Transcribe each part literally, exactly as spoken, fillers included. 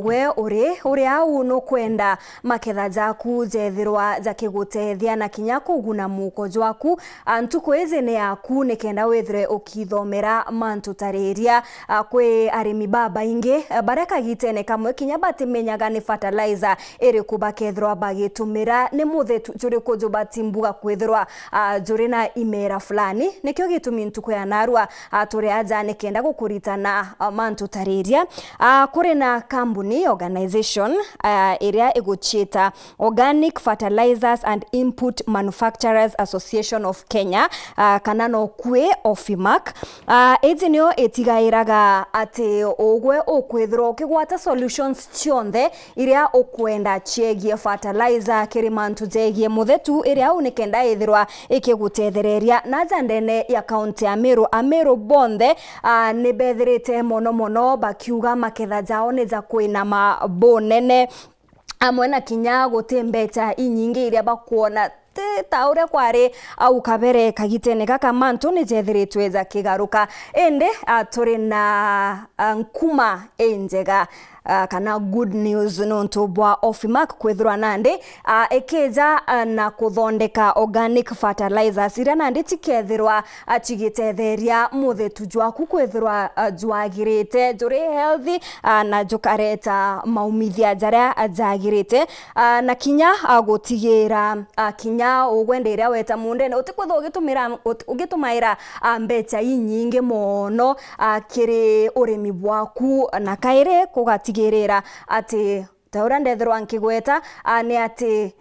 Gwe uri, uri au nukwenda maketha jaku jethirwa jakigutethia na kinya kuguna muuko jwaku. A, ntuku iji ni yaku nikenda withire ukithomera mantu tariria. A, kwi arimi babaingi, a, baria kagitene kamwe kinya batimenyaga ni fertilizer iriku bakethirwa bagitumira, ni muthetu juriku jubatimbuga kwithirwa, a, juri na imera fulani. Nikio gitumi ntuku ya narua, a, turi aja nikenda gukuritana, a, mantu tariria. A, kuri na kambuni, organization, a, iria iguciita Organic Fertilizers and Input Manufacturers Association of Kenya, a, kana no kwi OFIMAC. A, iji nio itigairaga ati ugwe ukwithirwa ukigwata solutions cionthe iria ukwenda ciegie fertilizer kiri mantu jegie muthetu, iria au nikenda ithirwa ikigutethereria. Naja ndene ya kaunti ya Meru, Ameru bonthe, a, ni bethirite mono mono bakiuga maketha jao ni ja kwinama bunene, amwe na kinya guti mbecha inyingi iria bakwona ti ta uria kwari au kabere. Kagitene gaka mantu ni jethiritwe jakigaruka, indi, a, turi na, a, nkuma injega, a, kana good news nontu bwa OFIMAC kwithirwa nandi, a, ikija, a, na kuthondeka organic fertilizers iria nandi cikethirwa, a, cigitetheria muthetu jwaku kwithirwa, a, jwagirite, juri healthy, a, na jukareta maumithia jaria jagirite, a, na kinya, a, gutigira, a, kinya ugwe ndi iria weta mundene utikwithwa ugitumira, ut-, ugitumaira, a, mbecha inyingi mono, a, kiri urimi bwaku, na kairi kugatigirira ati ta uria ndethirwa nkigweta, a, ni ati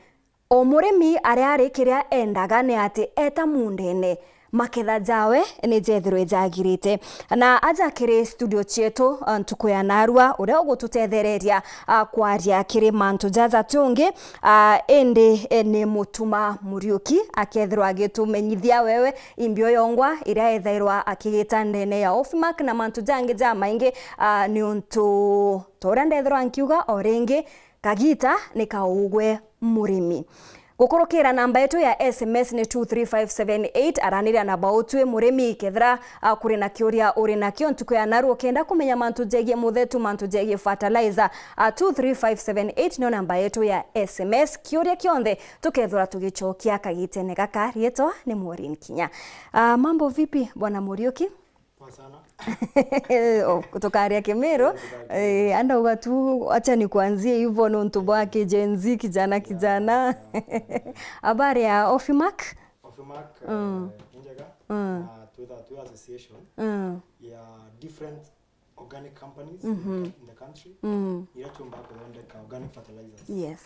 o murimi aria ari kiria endaga ni ati eta mundene, maketha jawe ni jethirwe jagirite. Na aja kiri studio cietu, a, ntuku ya narua, uria ugututethereria, a, kwaria kiri mantu jaja tungi, a, indi, e, ni Mutuma Muriuki akethirwa agitumenyithia wewe imbio yongwa iria ethairwa akigita ndene ya OFIMAC na mantu jangi jamaingi, a, niuntu ta uria ndethirwa nkiuga o ringi, kagita ni kaugwe murimi. Gukurukira namba yetu ya S M S ni two three five seven eight, araniria na bautwi murimi, kethira, a, kuri na kiuria uri nakio ntuku ya narua ukenda kumenya mantu jegie muthetu, mantu jegie fertilizer, a, two three five seven eight nio namba yetu ya S M S. Kiuria kionthe tukethirwa tugicokia kagitene gaka. Rietwa ni Maureen Kinya. A, mambo vipi, Bwana Muriuki? Poa sana. Oh, tukaria Kimiru. Eh, tukaria Kimiru. Eh, andauga tu, acha nikuanzie hivyo nontu bwa ki Gen Z, kijana, yeah, kijana. Yeah, yeah. Habari ya OFIMAC? OFIMAC, mm, eh, ni njega. Mm. Na twitha twi association, mm, ya different organic companies, mhm, in the, in the country. Mm. Iria ciumbaga kuthondeka organic fertilizers. Yes.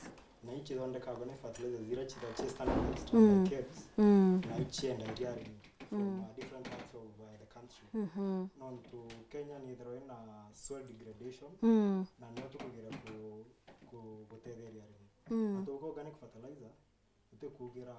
Na ici ithondeka organic fertilizers iria citha cie standardized, mm, by KEBS. Mm. Na icienda iria arimi from, mm, uh, different parts of, uh, the country. Mhm. Nontu Kenya ni ithirwa ina soil degradation, mm, na nio tukugira ku-, ku-, gutetheria arimi. Mm. Na tuka organic fertilizer, utikugira,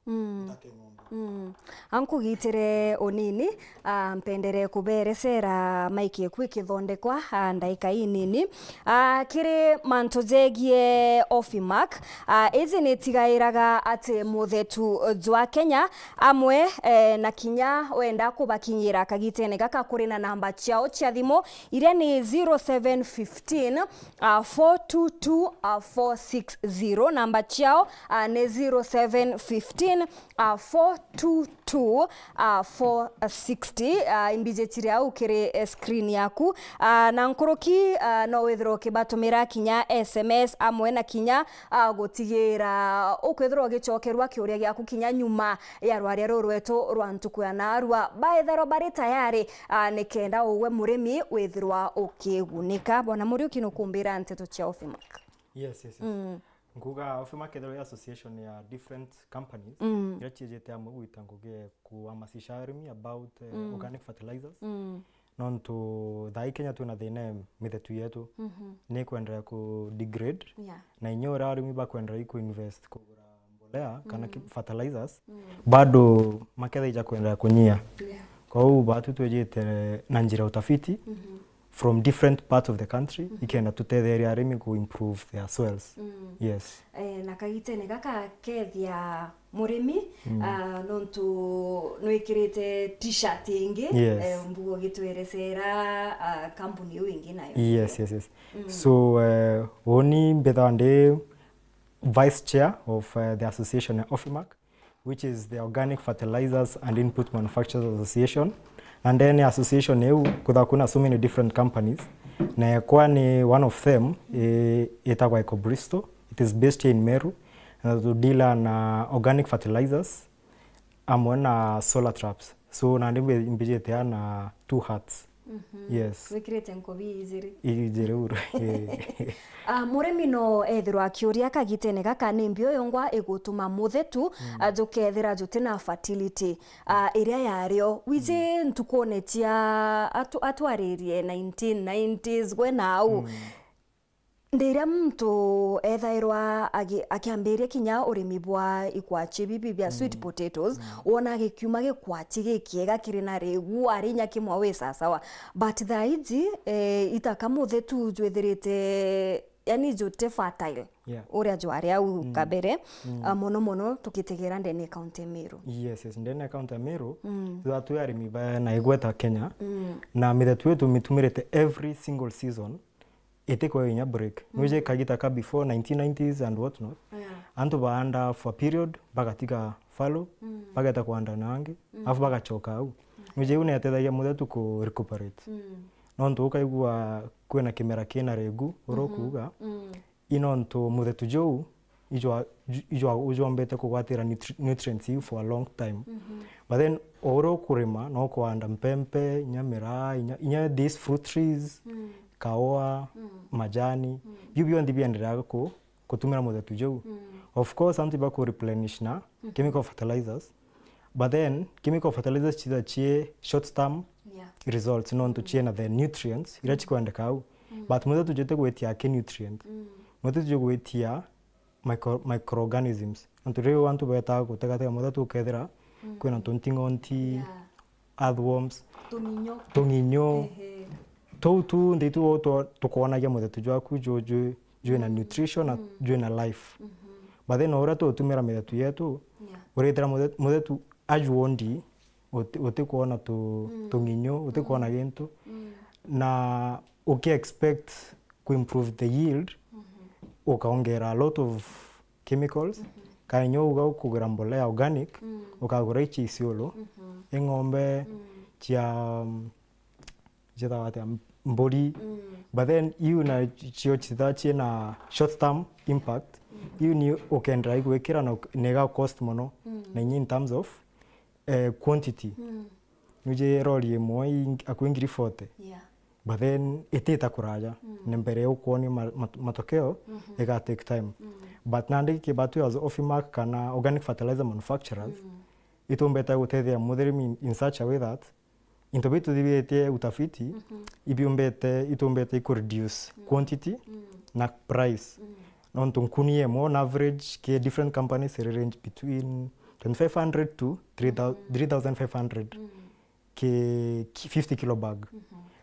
mm, ntake ng'ombe. Mm. Ankugitire unini, a, mpendere kuberesera maiki eku ikithondekwa, a, ndaika inini. A, kiri mantu jegie OFIMAC, a, iji nitigairaga ati muthetu jwa Kenya amwe, e, na kinya wenda kubakinyira kagitene gaka kuri na namba ciao cia thimu iria ni zero seven fifteen, a, four two two, a, four six zero. Namba ciao, a, ni zero seven fifteen, a, four two two, a, four sixty. A, imbijitire au kiri, e, screen yaku. A, na nkuruki, a, no withirwa ukibatumira kinya S M S amwe na kinya, a, gutigira ukwithirwa ugicokerwa kiuria giaku kinya nyuma ya rwaria ruru rwetu rwa ntuku ya narua. Baithirwa bari tayari, a, nikenda ugwe murimi withirwa ukigunika. Bwana Muriuki, nukumbira nteto cia OFIMAC? Yes, yes, yes. Mm. Nkuga OFIMAC ithirwa i association ya different companies, mm, iria ciejete amwe gwita ngugi ya kuhamasisha arimi about, eh, mm, organic fertilizers. Mm. Nontu thaa ii Kenya twina thina ya mithetu yetu. Mhm. Ni kwenderea ku degrade. Yeah. Na inya uria arimi bakwenderea i ku invest kugura mbolea kana ki-, mm, fertilizers, mm, bado maketha ija kwenderea kunyia. Yeah. Kwou batu twejite na njira ya utafiti, mhm, from different parts of the country, ikenda tutetheria arimi ku improve their soils. Yes. Eh, na kagitene gaka kethia murimi, ah, nontu nwikirite t-shirt ingi, Yes. eh, mbugo gitwerecera, ah, kampuni iu ingi nayo. Yes, yes, yes. So, eh, uni mbithaa ndi vice chair of, eh, the association ya Ofimac, which is the Organic Fertilizers and Input Manufacturers Association. And then association iu, kutha kuna so many different companies. Na kwa ni one of them, eh, itagwa Eco Bristol. It is based here in Meru. Na tu deal na organic fertilizers amwe na solar traps. So, nandi mbi-, mbijite na two hats. Yes. Wikirite nkobi ijiri. Ijiri uru. Eh. Ah, murimi no ethirwa akiuria kagitene gaka ni mbi uyu ngwa igutuma muthetu, ah, jukethira jutina fertility, ah, iria yario. Wiji ntukune cia atu-, atwaririe nineteen nineties gwe nau. Ndiria muntu ethairwa agi-, akiambiria kinya urimi bwa ikwachi bibi bia sweet potatoes, wona gikiuma gikwachi gikiega kiri na rigu, ari inya kimwe wi sasawa. But thaa iji, eh, itaka muthetu jwithirite, yani jute fertile. Yeah. Uria jwari au kabere, ah, mono mono tukitegera ndene ya county ya Meru. Yes, yes, ndene ya county ya Meru, mm, twi arimi ba na igweta Kenya, na mithetu yetu mitumirite every single season, itikwega inya break. Nwije kagita ka before nineteen nineties and what not. Yeah. Antu baanda for a period, bagatiga fallow, bageta kuanda na angi, afu bagachoka au. Nwije iu netethagia muthetu ku recuperate. Nontu ukaigua kwina kimera kina rigu, urokuga, i nontu muthetu juu ijwa, ijwa, ujwombete kugwatira nutri-, nutrients iu for a long time. But then, o uria ukurima, no kuanda mpempe, inya miraa, inya, inya these fruit trees, kaua, majani, biu bionthe biendereaga ku-, kutumira muthetu juu. Of course, antu ibaku replenish na chemical fertilizers, but then chemical fertilizers chitha chie short term results, nontu chiena the nutrients iria chikwendeka au. But muthetu jete gwitia ki nutrient. Muthetu jugwitia micro-, microorganisms. Antu riu antu betaga gutegatega muthetu ukethira kwina tunting'onti, earthworms, tung'inyo. Tuu tu nthi tu tukonagia muthetu jwaku ju-, ju-, jwina nutrition na jwina life. But then uria tutumira mithetu yetu, urithira muthe-, muthetu ajuondi, uti-, utikwona tu-, tung'inyo, utikwona gintu. Na uki expect ku improve the yield, ukaongera a lot of chemicals. Kana inya uga ukugura mbolea organic, ukagura ichi isiolo, ing'ombe, chia, um, chitagwa atia, mburi. But then iu na cio chitha chiena short term impact, iu ni ukendera igwikira na uk-, na iga cost mono. Na inya in terms of, eh, quantity. Nwije rori imwe i-, akwi ngiri forty. Yeah. But then itita kuraja. Na mbere ukwonia ma-, mat-, matokeo, iga take time. But nandi kibatu as Ofimac kana organic fertilizer manufacturers, itumbete gutethia muthirimi in, in such a way that into bitu thithitie utafiti, ibiumbete, itumbete iku reduce quantity na price. Nontu nkuni imwe on average ki different companies iri range between twenty-five hundred to three thousand, three thousand five hundred ki, ki fifty kilo bag.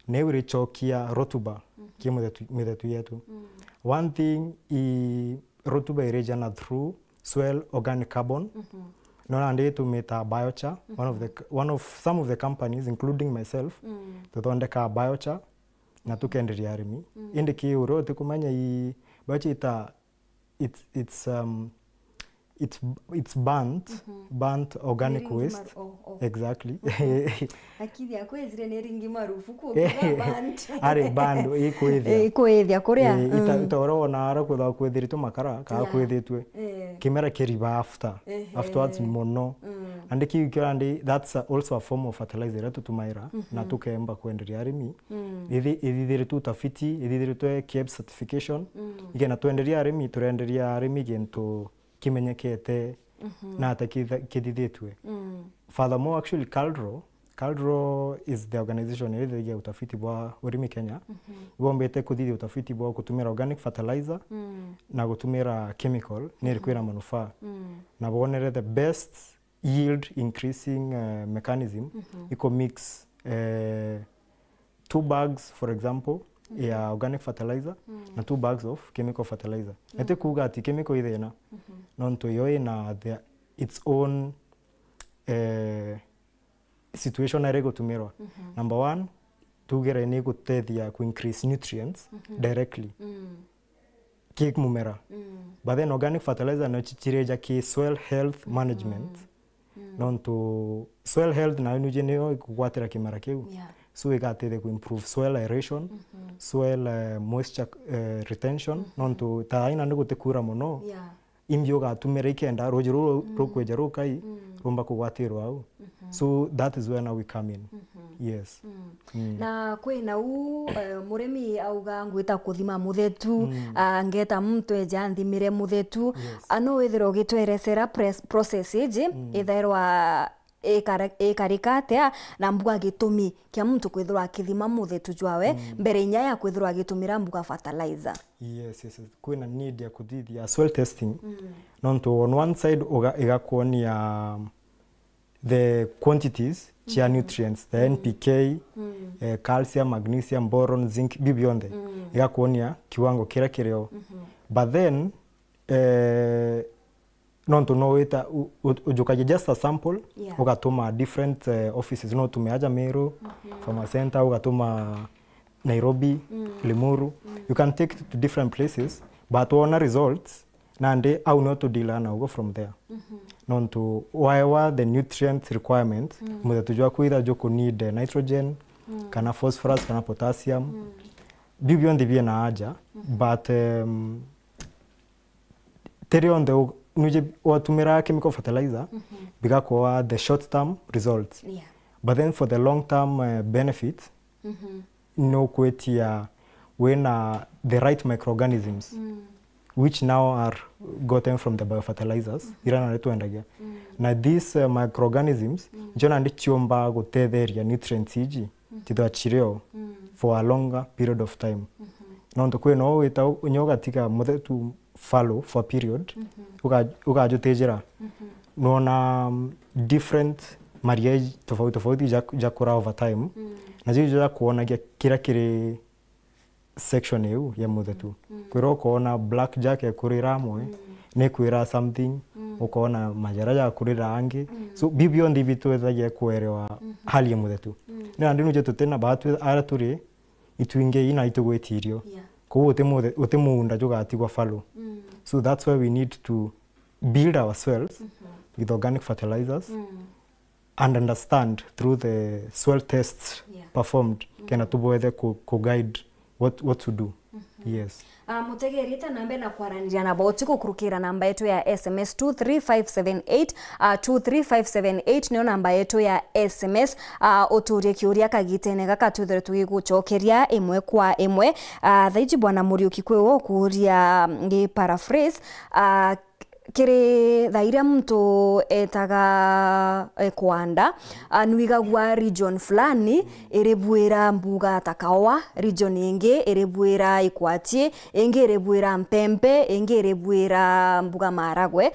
Na iu irichokia rotuba ki mithetu, mithetu yetu. One thing i rotuba irijana through soil organic carbon. No nandi tumita biochar, one of the, one of, some of the companies, including myself, tuthondeka biochar na tukenderia arimi. Indi ki uria utikumenya i biochar ita, it's, it's, um, it's, it's burnt, burnt organic waste. Exactly. Akili yakwa ejire ni ringi marufuku ukiuga burnt. Ari burnt, ikwithia. Eh, ikwithia kuria. Eh, ita, ita uria wona ara kwithirwa kwithiritwe makara, kana kwithitwe. Kimera kiriba after, afterwards mono. Nandi kiu kio nandi, that's a, also a form of fertilizer iria tutumaira, na tukemba kwenderia arimi. Ithi-, ithithiritwe utafiti, ithithiritwe KEBS certification. Ikenda twenderia arimi, turenderia arimi gintu kimenyekete na ata kitha-, kithithitue. Furthermore, actually, KALRO, KALRO is the organization iria ithithagia utafiti bwa urimi Kenya. Ibombete kuthithia utafiti bwa gutumira organic fertilizer na gutumira chemical, ni iri kwina manufaa. Na bonere the best yield increasing, eh, mechanism, iko mix, eh, two bags, for example, ya organic fertilizer na two bags of chemical fertilizer. Na ti kuuga ati chemical i thina, nontu yo ina the, its own, eh, situation iria igutumirwa. Number one, tugire ni igutethia ku increase nutrients directly ki mumera. But then organic fertilizer no chichireja ki soil health management. Nontu soil health nayo nuje niyo ikugwatira kimera kiu. Yeah. So igatethia ku improve soil aeration, soil, eh, moisture, eh, retention. Nontu ta aina ni gutikura muno, yeah, imbi ugatumira ikenda ruji ruu rukweja rukai rumba kugwatirwa au. So that is where now we come in. Yes. Mm. Na kwina u, eh, murimi auga ngwita kuthima muthetu, ah, ngeta muntu eje anthimire muthetu. Yes. Ah, no withirwa ugitwerecera pres-, process iji ithairwa ikara-, ikarika atia, na mbuga gitumi kia muntu kwithirwa akithima muthetu jwawe mbere inya ya kwithirwa agitumira mbuga fertilizer? Yes, yes, yes. Kwina need ya kuthithia soil testing. Nontu on one side uga-, igakuonia the quantities cia nutrients, the N P K, eh, calcium, magnesium, boron, zinc, biu bionthe. Igakuonia kiwango kiria kirio. But then, eh, nontu no wita u-, u-, ujukagia just a sample, yeah, ugatuma different, eh, offices, no utume aja Meru, Farmer Center, ugatuma Nairobi, Limuru. You can take it to different places, but wona results, nandi au no tudila na ugo from there. Nontu waewa the nutrient requirement, muthetu jwaku either juku need, eh, nitrogen, kana phosphorus, kana potassium. Biu bionthe biena aja, but, um, ti rionthe u-, nuje watumira chemical fertilizer, bigakuoa the short term results. Yeah. But then for the long term, eh, benefit, nukwitia wina the right microorganisms, which now are gotten from the biofertilizers, ira nari twendagia. Na these, eh, microorganisms, njo nandi ciumba gutetheria nutrients iji, tithwa chirio for a longer period of time. Nontu kwi no wita u-, nyo ugatiga muthetu fallow for a period, uga-, ugajutijira. Nona, um, different maria tofauti tofauti ja, jakura over time. Na jiu jakuonagia kira kiri section iu ya muthetu. Kwira ukoona black jack ekurira amwe, ni kwira something, ukoona majara jakurira angi. So, biu bionthe ibitwethagia kuerewa hali ya muthetu. Ni nandi nuje tutina batu ara turi, itwingi ina itugwitirio. Yeah. Kou uti muthe-, uti muunda jugatigwa fallow. So that's why we need to build ourselves with organic fertilizers and understand through the soil tests performed, kena tubwethe ku, ku guide what, what to do. Yes. Ah, mutegerite na mbere na kwaraniria na boti gukurukira namba yetu ya S M S two three five seven eight, ah, two three five seven eight niyo namba yetu ya S M S. Ah, uturie kiuria kagitene gaka twithire tugigucokeria imwe kwa imwe. Ah, thaiji Bwana Muriuki kwi wo ukuria, ngi paraphrase, ah, kiri thaa iria muntu etaga, eh, kwanda, ah, nwigagua region fulani iribwira mbuga ta kaoa, region ingi iribwira ikwati, ingi iribwira mpempe, ingi iribwira mbuga maragwe.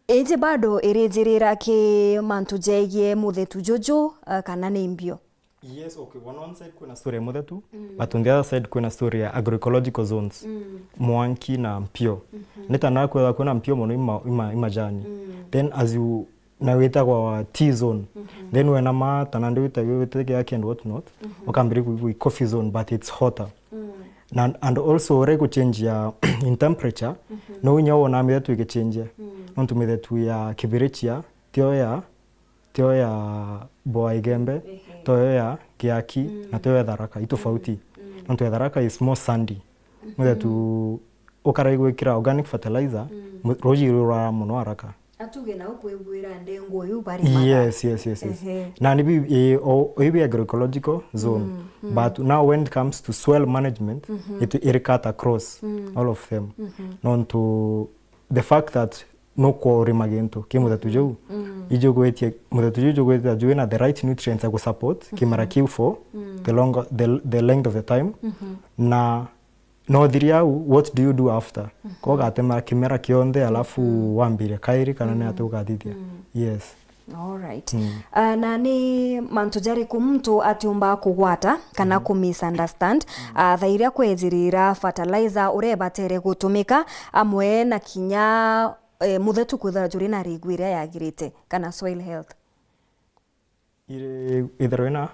Iji bado irijirira ki mantu jegie muthetu juju, ah, kana ni mbio? Yes, okay. On one side kwina story ya muthetu, but on the other side kwina story ya agroecological zones, Mwanki na Mpio. Ni ta nakwetha kwina mpio mono ima, ima, imajani. Then as you, na witagwa T zone. Then wena ma, ta nandi wita, wita kiaki and what not, ukambiri ku, ku coffee zone, but it's hotter. Na, and also ure ku change ya in temperature, no inya wona mithetu igichange. Nontu mithetu ya Kibirichia, tio ya tio ya Boa Igembe, toyo ya Kiaki, na toyo ya Tharaka, i tofauti. Nontu ya Tharaka is more sandy. Muthetu ukara igwikira organic fertilizer, mu-, ruji rurara mono haraka. Atuge na ukwibwira ndengu uyu bari mara. Yes, yes, yes, yes. Ehe. Na ni bi, eh, o, o ibi agroecological zone. But now when it comes to soil management, it, it cut across all of them. Nontu the fact that nukwo urima gintu ki muthetu juu, ijugwitie, muthetu juu ijugwitie juu ina the right nutrients ya gusupport kimera kiu for the longer, the, the length of the time. Na no thiri au, what do you do after? Ko ugatema kimera kionthe alafu wambire kairi kana ni atia ugathithia? Yes. Alright. Mm. Uh, na ni mantu jariku muntu atiumba kugwata kana ku misunderstand, uh, thaa iria kwejirira fertilizer uria ibatere gutumika, amwe na kinya, eh, muthetu kwithira juri na rigu iria yagirite kana soil health? Iri ithirwe na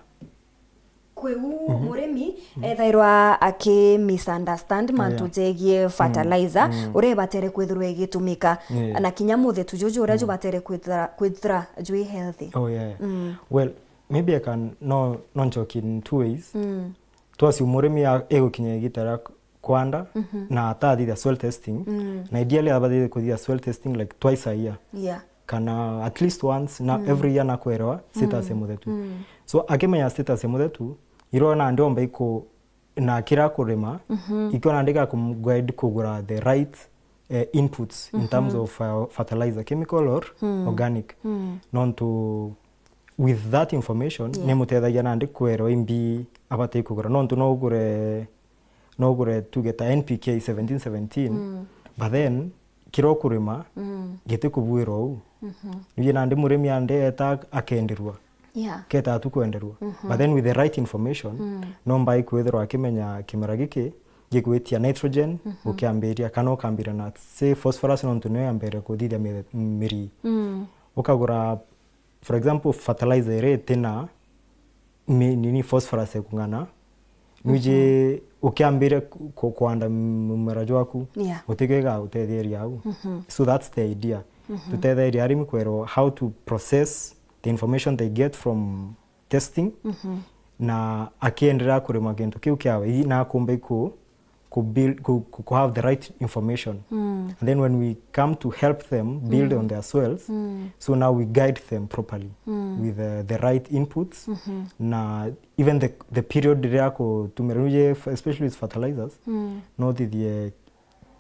Kwi u murimi ethairwa aki misunderstand mantu jegie fertilizer, uria ibatere kwithirwa igitumika, na kinya muthetu juju uria jubatere kwithira, kwithira jwi healthy. Oh, yeah. Well, maybe I can, no, no njoki in two ways. Twasi murimi a-, igukinya igita ria kwanda, na atathithia soil testing, na ideally abathithie kuthithia soil testing, like, twice a year. Yeah. Kana at least once, na every year nakwerewa status ya muthetu. So, akimenya status ya muthetu, irona nandi omba iku-, na kira kurima, ikio nandi gakumguide kugura the right, eh, inputs in terms of, uh, fertilizer, chemical or organic. Nontu with that information, nimutethagia nandi kwerewa imbi abati kugura. Nontu no ugure, no ugure tuge ta N P K seventeen seventeen, but then kira ukurima gitikubuirwa uu. Nuje nandi murimi ande eta akenderua. Yeah. Keta tu kwenderua. But then with the right information, no mbai kwithirwa akimenya kimera giki gikwitia nitrogen, ukiambiria, kana ukambiria na, say, phosphorus, nontu niyo yambere kuthithia mi-, miri. Ukagura, for example, fertilizer iri itina mi-, nini, phosphorus ikung'ana, nwiji ukiambiria ku-, ku-, kwanda mumera jwaku, utikio igagutetheria au. So that's the idea. Tutetheria arimi kwerwa how to process the information they get from testing, na akiendelea kurima kintu kiu kiawe, i-, na akumba iku ku build, ku, ku, ku have the right information. And then when we come to help them build on their soils, so now we guide them properly with the, the right inputs, na even the, the period iria akutumira, nuje f-, especially with fertilizers, no thithie,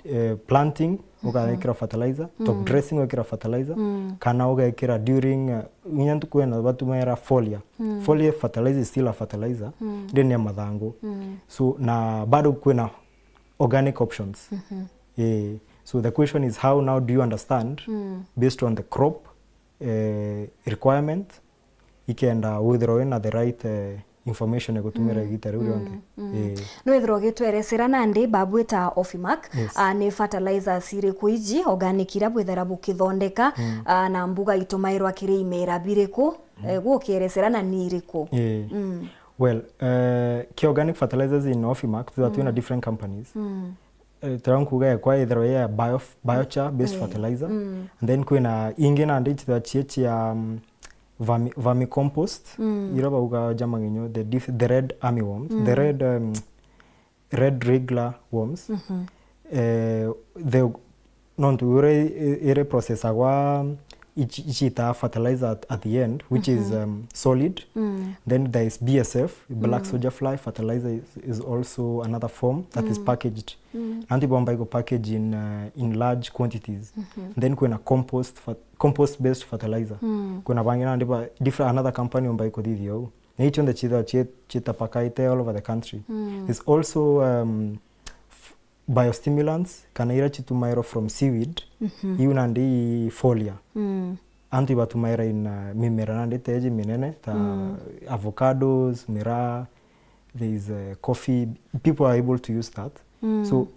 eh, planting, ugekira fertilizer, top dressing ugekira fertilizer, kana ugekira during, eh, nginya ntuku ino batumira foliar. Foliar fertilizer is still a fertilizer, indi ni ya mathangu. So, na bado kwina organic options. Eh, so the question is, how now do you understand based on the crop, eh, requirement, ikenda withirwa wina the right, eh, information ya gutumira igita riu rionthe. Eh. Nwithirwa ugitwerecera nandi babwita Offimark, ah, ni fertilizers iriku iji organic iria bwithera bukithondeka, ah, na mbuga itumairwa kiri imera biriku, eh, gukirecera na ni iriku? Eh. Well, eh, ki organic fertilizers in Offimark, twithirwa twina different companies. Eh, tira nkuga ekwa ithirwa ya bio-, biochar based fertilizer. And then kwina ingi nandi chithirwa chie chia, um, vermi-, vermicompost, ira bauga ja mang'enyo, the dif-, the red army worms, the red, um, red regular worms. Eh, the, nontu ura i-, i-, iri processagwa ichi-, ichita fertilizer at, at the end, which is, um, solid. Then there is B S F, black soldier fly fertilizer is, is also another form that is packaged. Nanti bomba iko package in, uh, in large quantities. Then kwina compost fer-, compost based fertilizer. Kwina bangi nandi ba different, another company omba iko thithia u. Na icio nthe chitha chie-, chitapakaite all over the country. There's also, um, f-, biostimulants, kana ira chitumairwa from seaweed, iu nandi foliar. Antu ibatumaira in, uh, mimera nandi teji minene, ta avocados, miraa, there is, uh, coffee. People are able to use that. So,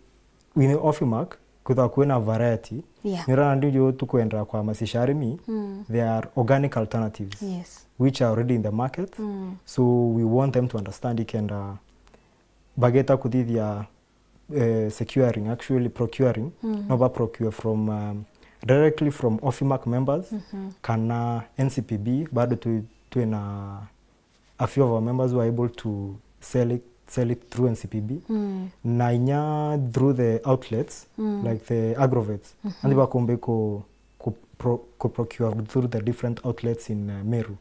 within Offimark, kwithirwa kwina variety, nira nandi ju tukwenda kuhamasisha arimi, there are organic alternatives which are already in the market. So, we want them to understand ikenda bageta kuthithia, eh, securing, actually procuring, no ba procure from, um, directly from Offimark members, kana N C P B, bado tu-, twina a few of our members who are able to sell it, sell it through N C P B. Na inya through the outlets, like the agrovets, and bakumbe ku, ku pro-, ku procure through the different outlets in, uh, Meru.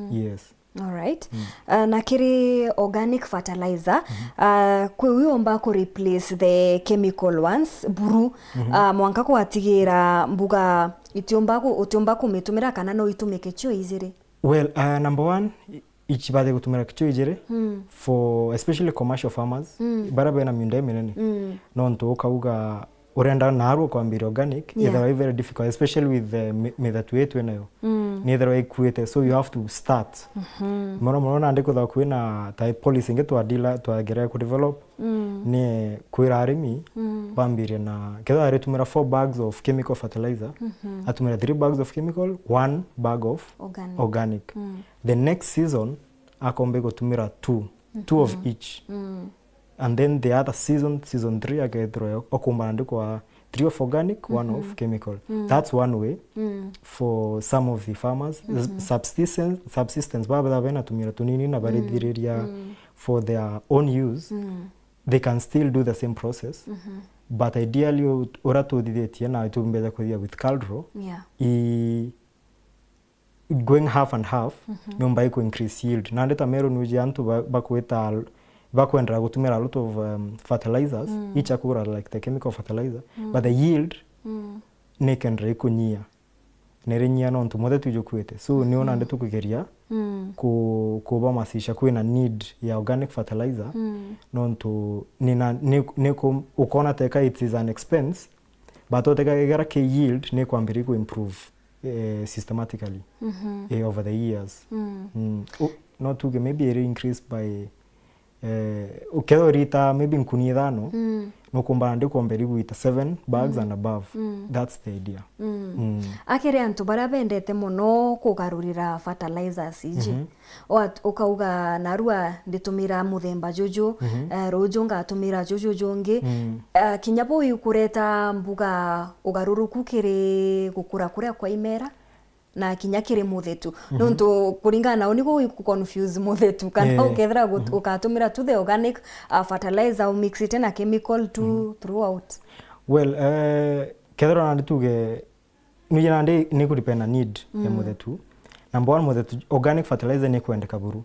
Yes. All right. Uh, na kiri organic fertilizer, uh, kwi wi omba ku replace the chemical ones, buru, uh, mwanka kwatigira mbuga itiumba ku-, utiumba kumitumira kana no itumike cio ijiri? Well, uh, number one, i-, ichibate gutumira cio ijiri for especially commercial farmers, bara bena miunda iminene. Nontu ukauga urenda narua kwambiria organic, ithawa i very difficult, especially with the mi-, mithatu ii twinayo. nithirwa ikuite, so you have to start. Mono mono nandi kwithirwa kwina ta policy ingi twadila twagere ku develop, ni kwira arimi bambirie na kethirwa aritumira four bags of chemical fertilizer, atumira three bags of chemical, one bag of Organic. Organic. The next season akomba gutumira two, two of each. And then the other season, season three, akethirwa okumbana ndi kwa three of organic, one of chemical. That's one way for some of the farmers. Subsistence, subsistence, baba bena tumira tunini na barithiriria for their own use, they can still do the same process. But ideally, u-, uria tuthithitie na tumbete kuthia with KALRO, Yeah. i going half and half, niumba iku increase yield. Nandi ta meru nuji antu ba-, bakwita al-, bakwendera gutumira a lot of, um, fertilizers, icha kugura, like, the chemical fertilizer, but the yield nikendera ikunyia. Nerinyia nontu muthe tujukuite. So, niona ndi tukugeria ku-, kubamasisha kwina need ya organic fertilizer, nontu nina, ni, ni ku-, ukona teka it is an expense, but otekagera ki yield ni kwambiriria ku improve, eh, systematically, eh, over the years. Mm. U-, no tuge maybe iri increase by, eh, ukethirwa urita maybe nkuni ithano, nukumbana ndi kwambiriria gwita seven bags and above. That's the idea. Mm. Akiri antu baria bendete mono kugarurira fertilizers iji. Wat-, ukauga, "Narua nditumira muthemba juju, eh, ruju ngatumira juju jungi." Eh, kinya buu ikureta mbuga ugaruruku kiri gukura kuria kwa imera na kinya kiri muthetu. Nontu kuringana na uni guu iku confuse muthetu kana ukethira gut-, ukatumira tu the organic, uh, fertilizer umixite na chemical tu throughout. Well, eh, kethirwa nandi tuge Nuja nandi ni ku depend na need ya muthetu. Number one, muthetu, organic fertilizer ni kwendeka buru.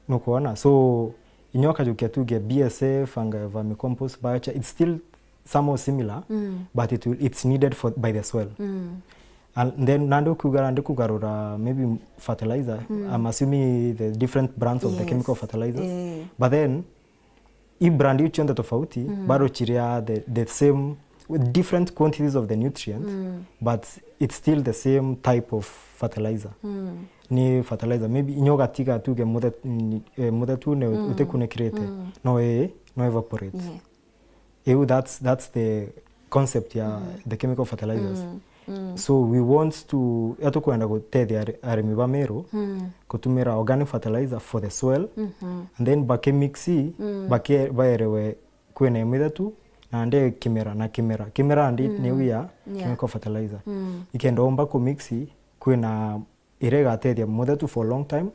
Nukwona? So, inya ukajukia tuge B S F, anga vermicompost, biochar, it's still somehow similar, but it will, it's needed for, by the soil. And then, nandi ukiuga nandi kugarura maybe fertilizer, I'm assuming the different brands of the chemical fertilizers. But then, i brand iu cionthe tofauti, bado chiria the, the same, with different quantities of the nutrients, but it's still the same type of fertilizer. Ni fertilizer, maybe inya ugatiga tuge muthe-, ni-, eh, muthetu ni utikunikirite, no i-, no evaporate. Yeah. Iu, that's, that's the concept ya the chemical fertilizers. So we want to, ya tukwenda gutethia ari-, arimi ba Meru kutumira organic fertilizer for the soil, and then bakimix, bake-, baerewe kwina mithetu, na ndi kimera na kimera. Kimera ndi niu ya chemical fertilizer. Ikenda umba kumix, kwina iria igatethia muthetu for a long time,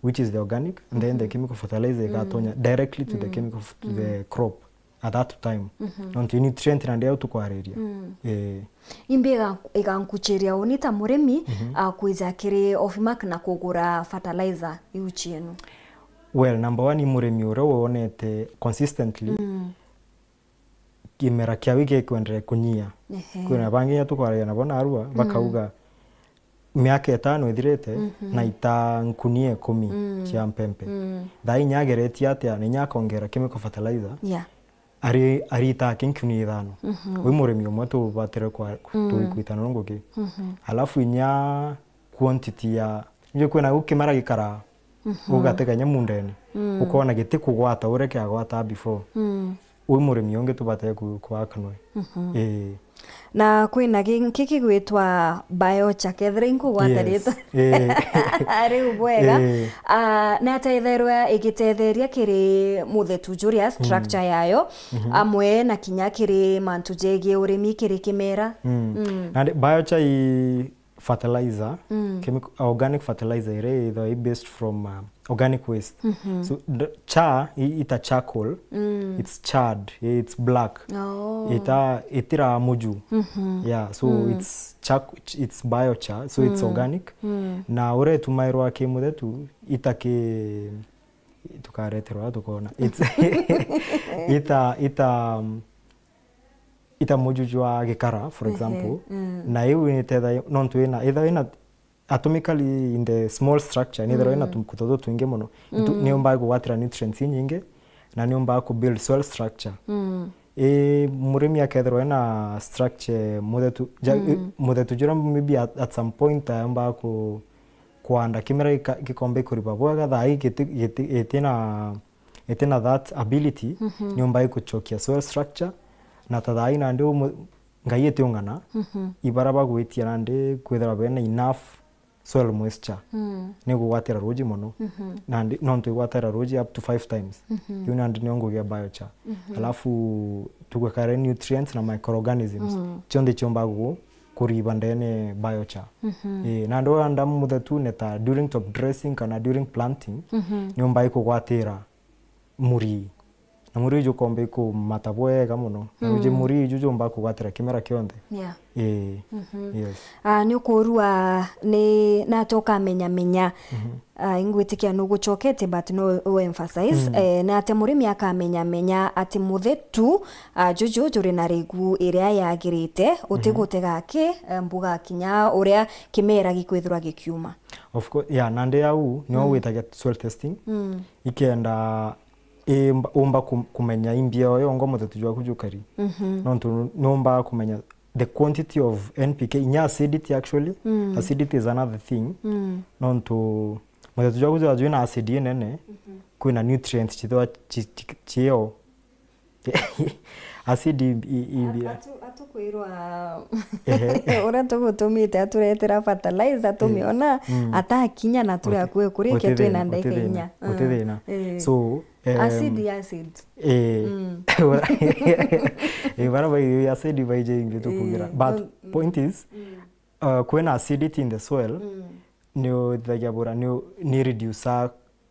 which is the organic, and then the chemical fertilizer igatonya directly to the chemical f-, to the crop at that time. Nontu i nutrient nandi au tukwariria. Eh. Imbi iga-, igankuchiria uni ta murimi, a kwija kiri Ofmark na kugura fertilizer iu chienu? Well, number one, i murimi uria wonete consistently kimera kiawe gikwenderea kunyia. Ehe. Kwina bangi inya tukwaragia nabo narua, bakauga miaka itano ithirite, na ita nkunia ikumi cia mpempe. Thaa inya ageretie atia, na inya akongera chemical fertilizer, Yeah. ari, aritaa ki nkunia ithano. Wi murimi umwe tubatire kwa, tu-, kwitana ngugi. Alafu inya quantity ya, nje kwina gukimara gikara, ugateganya mundene. Ukona giti kugwata uria kiagwata before. Wi murimi ungi tubatire ku-, kwakanwe. Ii. Na kwina gingi kigwitwa biochar, kethira inkugwata ritwa. Ii. Riu bwega. Ii. Ah, ni atetherwa igitetheria kiri muthetu juria structure yayo, amwe na kinya kiri mantu jegie urimi kiri kimera. Nandi biochar i fertilizer, chemical, organic fertilizer iria ithagwa i based from, uh, organic waste. So, the char, i-, ita charcoal, it's charred, it's black. Oh. Ita, itira muju. Yeah, so it's charc-, it's biochar, so it's organic. Na uria itumairwa ki muthetu, ita ki-, tukareterwa tukona. It's ita, ita, um, ita muju jwa gikara, for example, na iu nitethagia nontu ina, itha ina atomically in the small structure, nithirwa ina tukuto tutwingi muno, nitu-, niumbaga kugwatira nutrients inyingi, na niumbaga ku build soil structure. I, murimi akethirwa ena structure muthetu, ja, Mm. i, muthetu jura maybe at, at some point ayomba ku, kwanda kimera gika-, gikomba ikuriba bwega, thaa ii giti-, giti-, itina, itina that ability, Mhm. niumba ikuchokia soil structure, na ta thaa ii nandi umu-, Ngai itiungana, Mhm. ibara bagwitia nandi kwithirwa bena enough soil moisture, Mm. ni kugwatira ruji mono. Mhm. Nandi, nontu igwatira ruji up to five times. Mhm. Iu nandi nio ngugi ya biochar. Mhm. Alafu tugwekare nutrients na microorganisms. Mm. Cionthe ciomba gu-, kuriba ndene biochar. Mhm. Ii, nandi wanda muthetune ta during top dressing kana during planting, Mhm. niumba ikugwatira muri. Na muri jukomba ikumata bwega mono. Na uji Mm. muri ju jumba kugwatira kimera kionthe. Yeah. Ii. Mhm. Yes. Ah, ni ukurua ni nate ukamenyamenya. Mhm. Ah, ingwitikia nugucokete, but no u emphasize. Mm. Eh, nate murimi akamenyamenya ati muthetu, ah, juju juri na rigu iria yagirite, Mhm. utigutega ki, eh, mbuga kinya uria kimera gikwithirwa gikiuma. Of course, yeah, nandi au, nio Mm. witagia soil testing. Mm. Ikenda imba-, umba kum-, kumenya imbia oyo ngo muthetu jwaku jukari. Mhm. Nontu numba kumenya the quantity of N P K, inya acidity actually. Mm. Acidity is another thing. Mm. Nontu muthetu jwaku jwa jwina acid inene, Mhm. kwina nutrients chithwa chi-, chi-, chiyo. Acid i-, i-, imbia. Atu-, atukwirwa Ehe. uria tugutumite aturetera fertilizer, tumiona Mm. atakinya na turi Guti-, akue kurikia guti twina thina, ndagika guti thina, inya. guti Mm. thina. Eh. So, em, Acid, acid. Eh. Mm. Eh, bara bai-, acid baije ingi tukugira. Eh, But no, mm. point is, Mm. uh, kwina acidity in the soil, Mm. ni uthagia bura, ni u-, ni reduce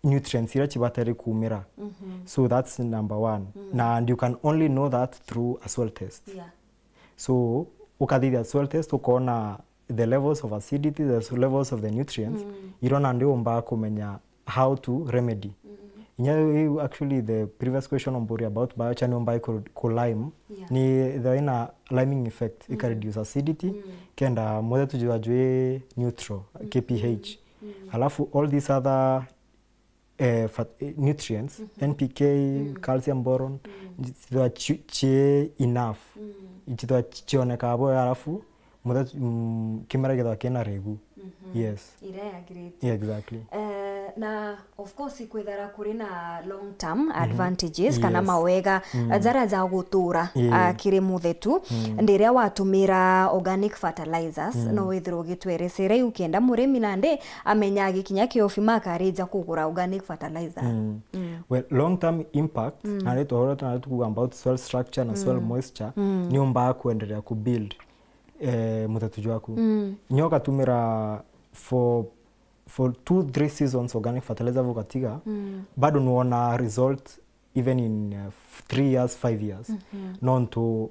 nutrients iria cibatari kumira. Mhm. So that's number one. Mm. Na, and you can only know that through a soil test. Yeah. So, ukathithia soil test, ukona the levels of acidity, the s-, levels of the nutrients, Mm. iro nandi umba kumenya how to remedy. Mm. Inya, actually, the previous question omburi about biochar ni umba ku, ku lime, Yeah. ni the ina liming effect, ika Mm. reduce acidity, Mm. kenda muthe tujua jwi neutral, Mm. K P H. Mm. Alafu all these other, eh, fat-, eh, nutrients, Mhm. N P K, Mm. calcium, boron, Mm. jithwa chi-, chi enough. Mm. Jithwa chi-, chioneka bwega, alafu muthe-, mm, kimera githwa kina rigu. Mhm. Yes. Iria yagirite. Yeah, exactly. Eh, na of course, ikwithara kuri na long term Mhm. advantages kana Yes. mawega Mm. jara ja gutura, Yeah. ah, kiri muthetu. Mm. Ndiria watumira organic fertilizers, Mm. no withirwa ugitweresera iu kenda murimi nandi amenya gikinya kiofi makarija kugura organic fertilizer. Mm. Mm. Well, long term impact, Mm. na ri tuhoro tuna tukuga about soil structure na soil Mm. moisture, Mm. ni umba kuendelea ku build, eh, muthetu jwaku. Mm. Nyo ukatumira for, for two, three seasons organic fertilizer vukatiga, Mm. bado nuona result even in, uh, f-, three years, five years. Mhm. Nontu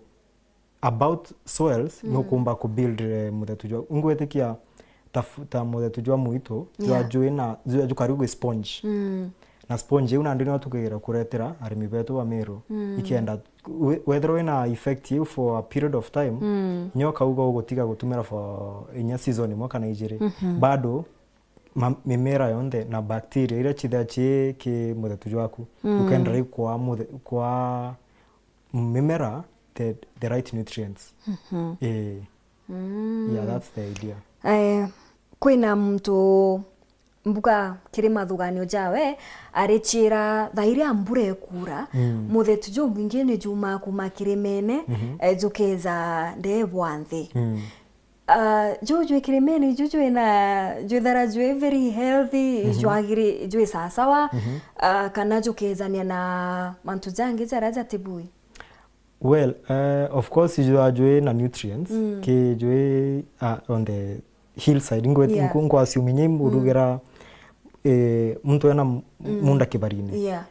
about soils, Mm. ni ukumba ku build, eh, muthetu jwa. Ngwitikia ta f-, ta muthetu jwa mwitu, jwa Yeah. jui na, jwa jukari gwi sponge. Mm. Na sponge iu nandi nio tukigira kuretera arimi betu ba Meru. Mm. Ikenda, we-, wethirwa wina effect iu for a period of time, Mm. nyo kauga ugutiga gutumira for inya season imwe kana ijiri. Mhm. Bado ma-, mimera yonthe na bacteria iria chithia chi ki muthetu jwaku, Mm. ukenda ri kwa muthe-, kwa mimera the, the right nutrients. Mhm. Eh. Mm. Yeah, that's the idea. Eh, kwina muntu mbuga kiri mathuganio jawe, arichira thaa iria mbura ekura, Mm. muthetu jumwingi ni jumaa kuma kirimene, Mhm. eh, jukeza ndebwa nthi. Mm. Ah, juu jwi kirimene, juu jwi na, jwithara jwi very healthy, Mhm. jwagiri, jwi sawasawa, Mhm. ah, kana jukejania na mantu jangi jaria jatibui? Well, eh, of course, jwa jwi na nutrients, Mm. ki jwi, ah, on the hillside, ngwe-, Yeah. nku-, nkwa assuming i Mm. urugera, eh, muntu ena m-, Mm. munda kibarine. Yeah.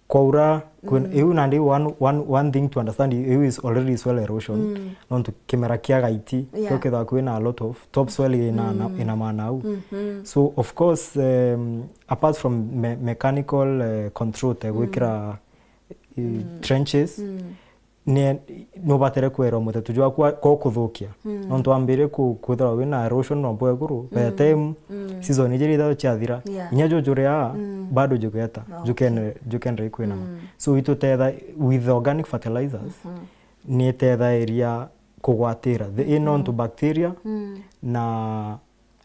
Kwaura, kwin-, Mm. iu nandi one, one, one thing to understand, iu is already soil erosion. Mm. Nontu kimera kia gaiti, Yeah. kio kethagwa kwina a lot of top soil ina, na, Mm. ina maana au. Mhm. So, of course, um, apart from me-, mechanical, eh, control, te Mm. gwikira, eh, Mm. trenches, Mm. ni, nubatire kwerwa muthetu jwaku a-, ko kuthukia. Mm. Nontu wambire ku-, kwithirwa wina erosion nombo iguru, by the Mm. time Mm. season ijiri ithatu ciathira, Yeah. inya jujuria, Mm. bado jugeta, Okay. jukene-, jukendera ikwinama. Mm. So, itutetha with organic fertilizers, Mhm. ni itethairia kugwatira the, i nontu Mm. bacteria Mm. na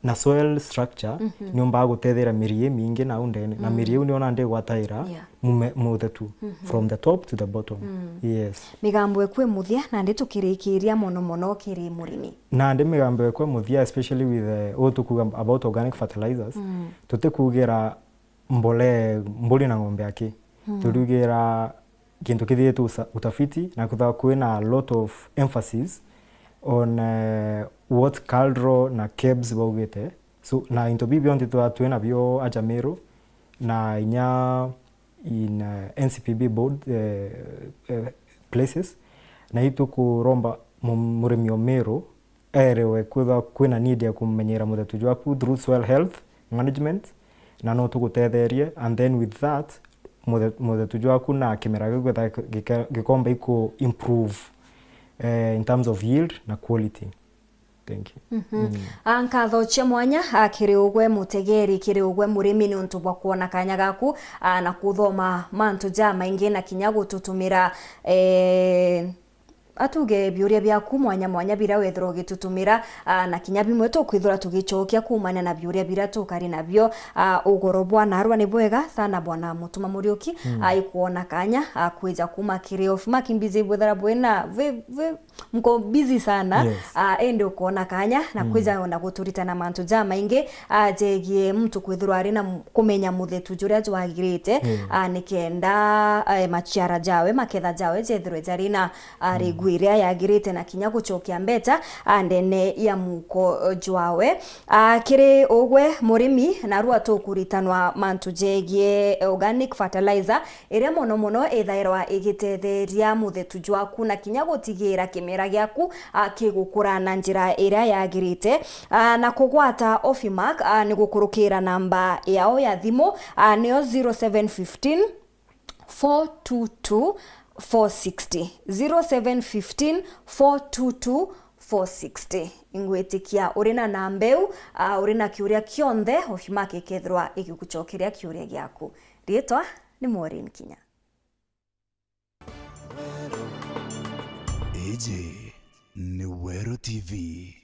na soil structure Mhm. niumbaga gutethera miri imingi nau ndene, na Mm. miri iu niona ndigwataira Yeah. mume-, muthetu Mhm. from the top to the bottom. Mm. Yes. Migambo ekwe muthia, nandi tukirikiria mono mono kiri murimi. Nandi migambo ekwe muthia, especially with, eh, uu tukuga about organic fertilizers, Mm. tutikugira mbolee mburi na ng'ombe aki. Mm. Turiugira gintu kithitwe usa-, utafiti, na kwithirwa kwina a lot of emphasis on, eh, what KALRO na KEBS baugite. So, na into bibi bionthe twithirwa twinabio aja Meru, na inya in, eh, N C P B board, eh, eh, places, na itukuromba mu-, murimi o Meru, erewe kwithirwa kwina need ya kumenyera muthetu jwaku through soil health management, na no tugutetherie, and then with that, muthe-, muthetu jwaku na kimera giu gwetha gika-, gikomba iku improve, eh, in terms of yield na quality. Thank you. Mhm. Mm. Ah, nkatho cia mwanya, ah, kiri ugwe mutegeri, kiri ugwe murimi, ni untu bwa kwona kanya gaku, ah, na kuthoma mantu jamaingi na kinya gututumira, eh, atuge biuria biaku mwanya mwanya biria wethirwa ugitutumira, ah, na kinya bimwe tukwithirwa tugicokia kuumania na biuria biria tukari nabio. Ah, ugoro bwa narua ni bwega sana, bwana Mutuma Muriuki, Mm. ah, ikwona kanya, ah, kwija kuuma kiri ofi. Maki busy bwethira bwina, bwi, bwi, mko busy sana. Yes. Ah, indi ukona kanya na Mm. kwija ona guturitana mantu jamaingi, ah, jegie muntu kwithirwa ari na m-, kumenya muthetu juria jwagirite, Yeah. ah, nikenda, eh, maciara jawe, maketha jawe jethirwe jari na, ah, Mm. rigu iria yagirite na kinya gucokia mbeca, ah, ndene ya muko, eh, jwawe. Ah, kiri ugwe murimi, narua tukuritanwa mantu jegie organic fertilizer, iria mono mono ithairwa igitetheria muthetu jwaku na kinya gutigira kimera giaku, ah, kigukura na njira iria yagirite. Ah, na kugwata Offimark, ah, ni gukurukira namba yao ya thimu, ah, niyo zero seven fifteen, four two two, four sixty. Zero seven fifteen, four two two, four sixty. Ingwitikia uri na namba iu, ah, uri na kiuria kionthe, Offimark ikethirwa igigucokeria kiuria giaku. Riitwa ni Maureen Kinya. Iji ni Weru T V.